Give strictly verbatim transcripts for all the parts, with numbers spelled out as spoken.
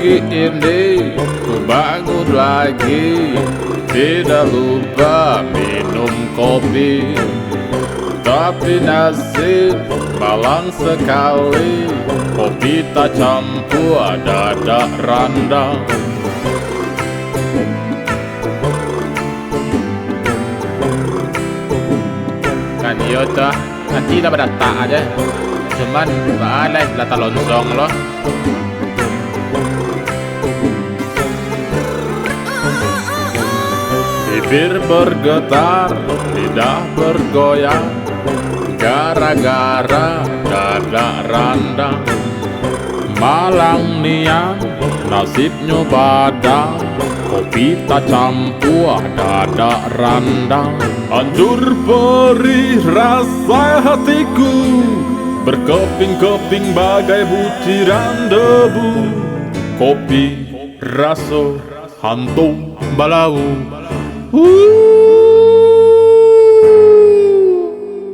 Pagi ini ku bangun lagi, tidak lupa minum kopi. Tapi nasib malang sekali, kopi tacampua dadak randang. Kan iyo tu, ah. Nanti lah badatak aja. Cuman, baa lai lah talonsong lo. Bibir bergetar, lidah bergoyang, gara-gara dadak randang. Malang nian nasibnyo badang, kopi tacampua dadak randang. Anjur perih rasa hatiku, berkeping-keping bagai butiran debu. Kopi raso hantu balau. Wuh.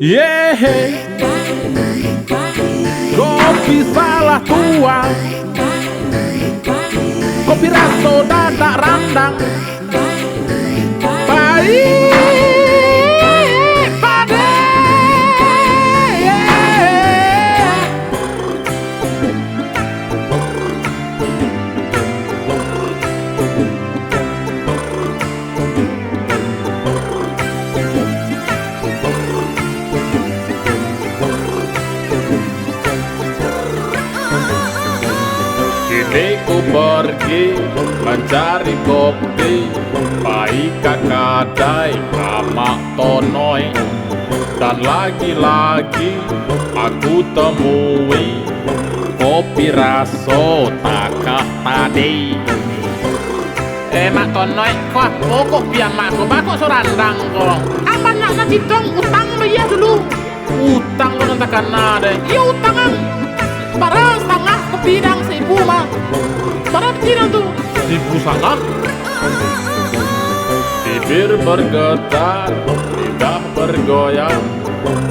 Yehe. Kopi salah tuang. Kopi raso dadak randang. Pahik padeh. Kini ku pergi mancari kopi, pai ka kadai Amak Tonoi, dan lagi-lagi aku temui kopi raso takah tadi. Eh, Mak Tonoi, ko apo kopi amak ko? Baa kok sorandang ko? Ang banyak nan citong, utang bayia dulu. Utang ko nan takana deh. Iyo, utang ang. Bara satangah kopi dang saribu mah. Bara pitih dang tu? Saribu satangah. Bibir bergetar, lidah bergoyang.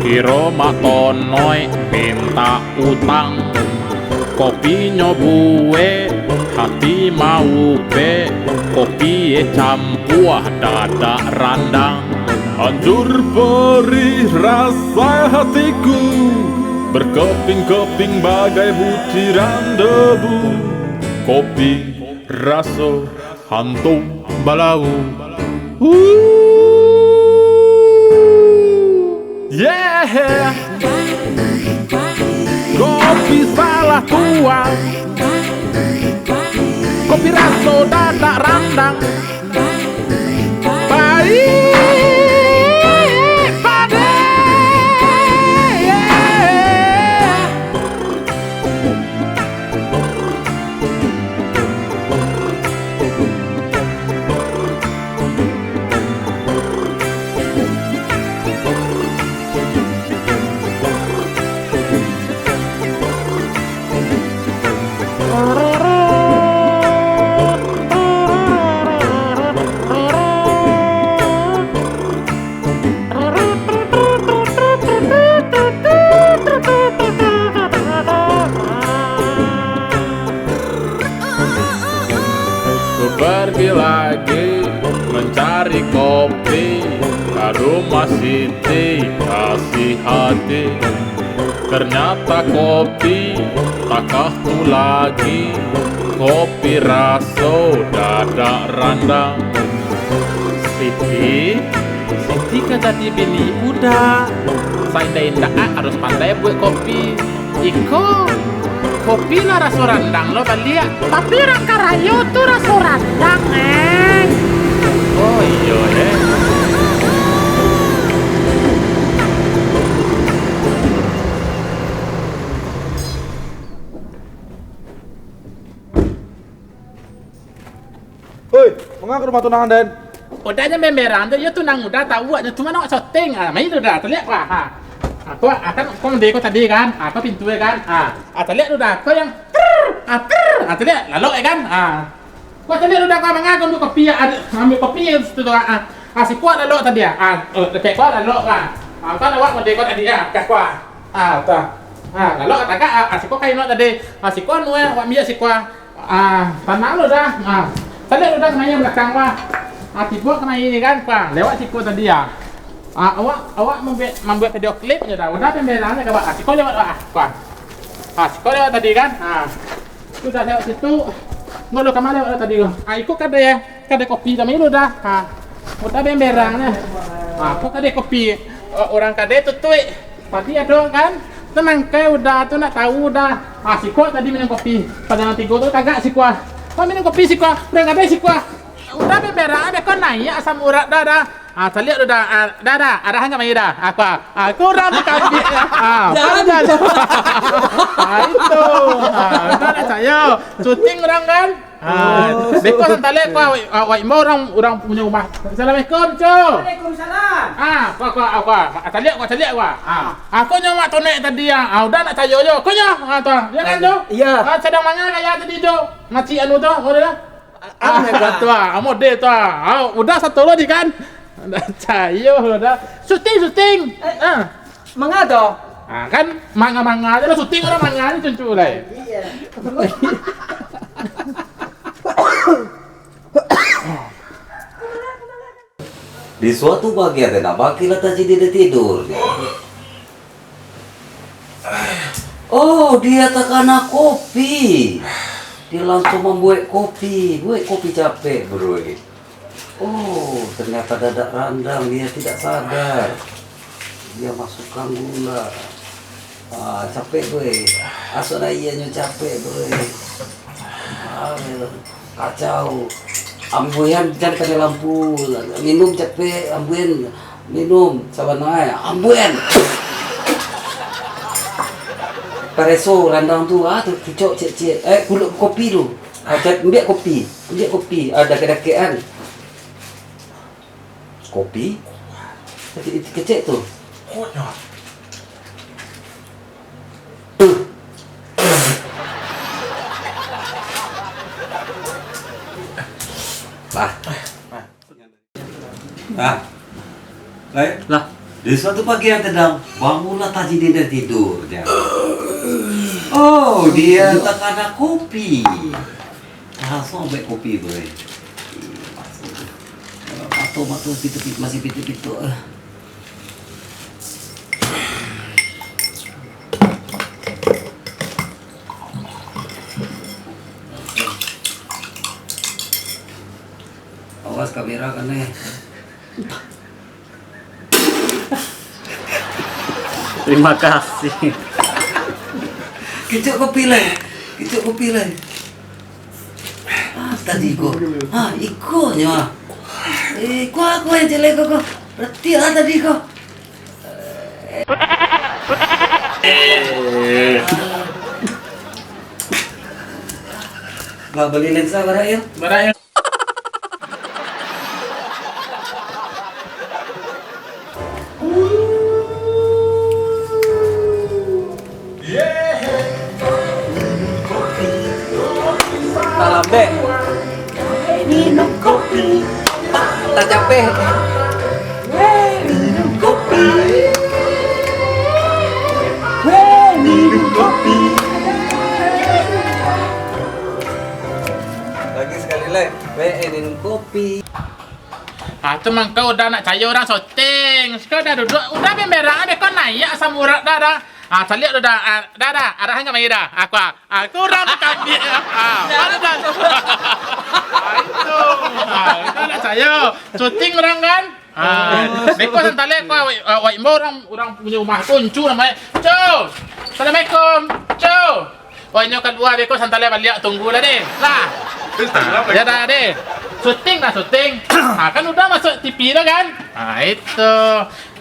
Kiro Mak Tonoi mintak utang. Kopinyo buek, hati maupek, kopi e campua dadak randang. Anjur perih rasa hatiku, berkeping-keping bagai butiran debu. Kopi raso hantu balau. Wuh. Yeah. Kopi salah tuang. Kopi raso dadak randang. Pahik padeh. Ku pergi lagi mencari kopi ka rumah Siti Kasih Hati. Ternyata kopi takah tu lagi, kopi raso dadak randang. Siti, Siti ka jadi bini Uda. Saindak-indak ah harus pandai buek kopi. Iko, kopi lah raso randang lo baliak. Tapi urang karayo tu raso randang, eh. Oh iyo, eh. Oi, manga ka rumah tunangan den? Uda nyo memberang tu, iyo tunang Uda, tau awak nyo, cuman awak syuting. Ah, mai Uda, taliak ko, ha. Ah, ko, ah, kan, ko mande ko tadi kan, ah, ko pintu e kan, ah. Ah, taliak Uda, ko yang, trrr, ah, trrr, ah, taliak, lalok e kan, ah. Ko taliak Uda, ko manga ko ambiak kopi, ah, ambiak kopi situ tu, ah. Ah, siko lalok tadi, ah. Ah, oh, dakek ko lalok kan. Ah, kan awak mande ko tadi, ah, ka ko, ah. Ah, tu. Ah, lalok tagak, ah, ah, siko kain awak tadi. Ah, siko anu, eh, awak ambiak siko, ah. Ah, tanang lu dah. Ah, caliak lu dah kemari belakang, Pak. Ah, tibo kemari ni kan, Pak. Lewat siko tadi ya. Ah, awak, awak mambuek, mambuek video klip je dah. Udah pemberangnyo ka, Pak. Ah, siko lewat, Pak. Ah, Pak. Ah, siko lewat tadi kan. Ah. Sudah lewat situ. Ngolo kama lewat tadi tu. Ah, iko kadai, kadai kopi kami lu dah. Ha. Udah bemberangnyo. Ha, ko kadai kopi. O-, urang kadai tutuik. Tadi ado kan? Tenang kai udah tu nak tahu dah. Ha, siko tadi minum kopi. Pada nan tigo tu tagak siko. Kau minum kopi siko. Urang kadai siko. Udah bemberangnyo ko naiak asam urat dah, dah. Ah, caliak tu dah. Ah, dah, dah. Arahan ka mari dah. Aku, ah, aku urang tu kambik ya. Ah, jangan, jangan. Ah, itu. Ah, udah nak cayo. Syuting urang kan? Ah, beko santalek ko, ah, wak imbau urang, urang punyo rumah. Assalamualaikum, Cu. Waalaikumsalam. Ah, ko, ko, ko. Ah, caliak ko, caliak ko. Ah, aku nyo mak tonek tadi ya. Ah, udah nak cayo yo. Ko nyo. Ah, tu. Ya kan, Cu? Iya. Ah, sadang manga kaya tadi, Cu. Macik anu tu, ko dah. Ah, tu ah, model tu ah. Ah, udah satu lo di kan. Dah cayo dah. Syuting, syuting. Eh, ah. Manga tu? Ah, kan manga-manga aja lah syuting urang manga ni cuncu lah. Iya. Di suatu pagi, ati nak bakil lah tajadi dia tidur. Oh, dia takana kopi. Dia langsung mambuek kopi. Buek kopi capek, bro. Oh, ternyata dadak randang, dia tidak sadar. Dia masukkan gula. Ah, capek, bro. Asok nak ianyo capek, bro. Ah, kacau. Ambuian jan kanai lampu. Minum capek, ambuian. Minum, sabananyo, ambuian. Pareso randang tu, ah, tu, cucok ciek-ciek. Eh, kuluak kopi tu. Ah, cak-, ambiak kopi. Ambiak kopi. Ah, dakek-dakek kan. Kopi. Kecek, kecek tu. Lah. Lah. Lai? Lah. Di suatu pagi yang tenang, bangunlah Tajidin dari tidur, ya. Oh, dia takana kopi. Langsung ambiak kopi, bro. Mato, mato, pitu, pitu, masih pitu-pitu. Awas kamera kanai. Terima kasih. Kicok kopi lai. Kicok kopi lai. Ah, tadi ko. Ah, iko nyo ah. Eh, ko, ko yang jelek ko, ko. Reti ah tadi ko. Bah, bali lensa bara, Il? Bara, Il. Talambek. Minum kopi. Tacapek. Weh, minum kopi. Weh, minum kopi. Lagi sekali lai. Weh, minum kopi. Ah, tu mangko udah nak cayo urang syuting. Siko dah duduak, udah bemberak, beko naiak asam urat dah, dah. Ah, caliak tu dah. Ah, dah, dah. Arahan ka mari dah. Aku, ah, aku urang tu kambik. Ah, dah, dah. Ah, itu. Ah, udah nak cayo. Syuting urang kan? Ah, beko santalek ko, wak, ah, wak imbau urang, urang punyo rumah tu, Encu namonyo. Cu. Assalamualaikum. Cu. Oh, inyo kalua, beko santalek baliak, tunggulah deh. Lah. Ah, ya dah deh. Syuting dah, syuting. Ah, kan udah masuk T V dah kan? Ah, itu.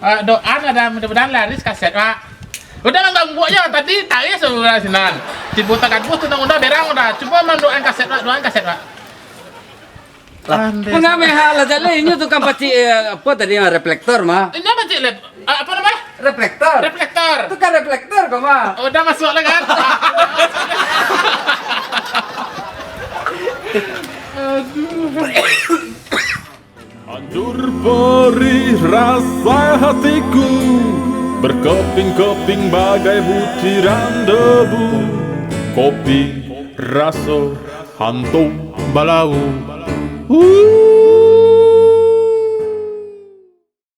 Ah, doa lah dah, mudah-mudahan laris kaset, Pak. Udah lah, nggak buat ya. Tadi tarik sebelah sinan. Tibo tagaduah tu, udah berang udah. Cubo mandoakan kaset, Pak. Doakan kaset, Pak. Lah, manga meh ha lah jaleh, inyo tu kan pacik, eh, apo tadi, ah, reflektor mah. Inyo pacik lep-, ah, apo namo? Reflektor. Reflektor. Tu kan reflektor ko mah. Oh, udah masuk lah kan? Aduh. Hancur perih rasa hatiku, berkeping-keping bagai butiran debu. Kopi raso Hantu balawu. Uh.